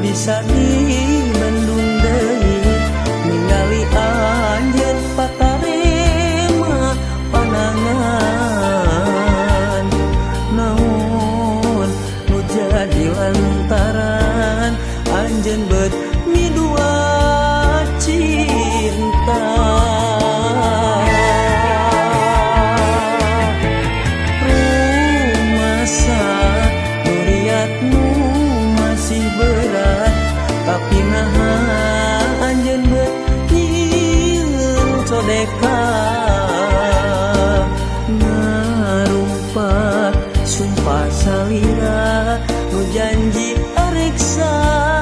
bisa dibendung deui ningali anjeun patarema panangan naon nu jadi lantaran anjeun bet midua cinta. Rumasa nuriatmu masih berat, tapi naha anjeun bet nyieun codeka. Ngarumpak sumpah salira nu janji arek salila.